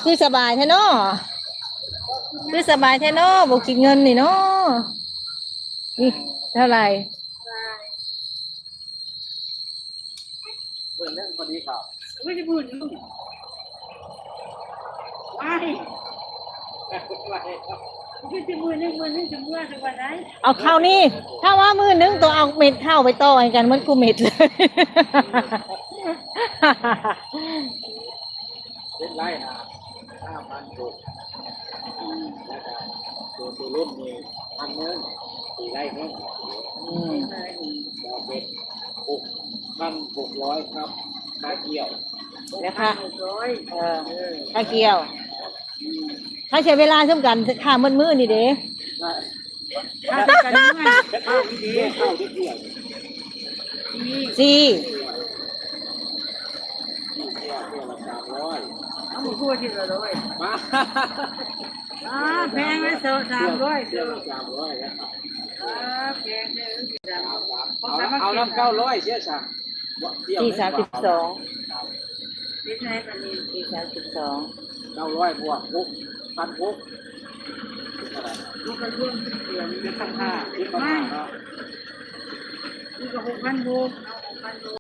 ຄືສະບາຍແທ້ເນາະ ຄືສະບາຍແທ້ເນາະ ບໍ່ຄິດເງິນນີ້ເນາະ. ນີ້ເທົ່າໃດ? ໝື່ນໜຶ່ງພໍດີເຂົ້າ. ໂອ້ຍ ໝື່ນໜຶ່ງ ວ້າຍ ຄືຊິໝື່ນໜຶ່ງ ໝື່ນໜຶ່ງຊິເມືອ ຊິວ່າໄດ? ເອົາເຂົ້ານີ້ ຖ້າວ່າໝື່ນໜຶ່ງ ຕ້ອງເອົາເມັດເຂົ້າໄປຕໍ່ໃຫ້ກັນໝົດຄູ່ເມັດເລີຍ. ເຮັດໄລ່ຫ້າ ຫ້າພັນຫົກ ແລ້ວກໍຕົວ ຕົວລົມນີ້ພັນໜຶ່ງ ຕີໄລ່ເງິນ ອືມ ກໍເປັນຫົກພັນຫົກຮ້ອຍກັບຄ່າກ່ຽວ ແລ້ວຄ່າ ຫົກພັນຫົກຮ້ອຍ ເອີ ເອີ ຄ່າກ່ຽວ ອືມ ຄ່າເສຍເວລາສ່ຳກັນ ຄ່າໝົດມື້ນີ້ເດ້. ຄ່າກັນເມື່ອຍ ຄ່ານີ້ເດ້ ຄ່າເຮັດວຽກ ສີ່ ສີ່ ເທື່ອລະສາມຮ້ອຍ ເອົາໝົດທົ່ວທີລະຮ້ອຍ ມາ ອ່າ ແພງເລີຍ ສາມຮ້ອຍ ເທື່ອລະສາມຮ້ອຍ ອ່າ ແພງເດີ ສາມ ເອົານຳເກົ້າຮ້ອຍເສຍຊະ. ທີສາມສິບສອງ ທີສາມສິບສອງ ເກົ້າຮ້ອຍບວກຫົກພັນຫົກ ມັນກໍລວມເປັນເດືອນ ເປັນພັນຫ້າ ເປັນພັນຫ້າເນາະ ມັນກໍຫົກພັນຫົກ ເອົາຫົກພັນຫົກ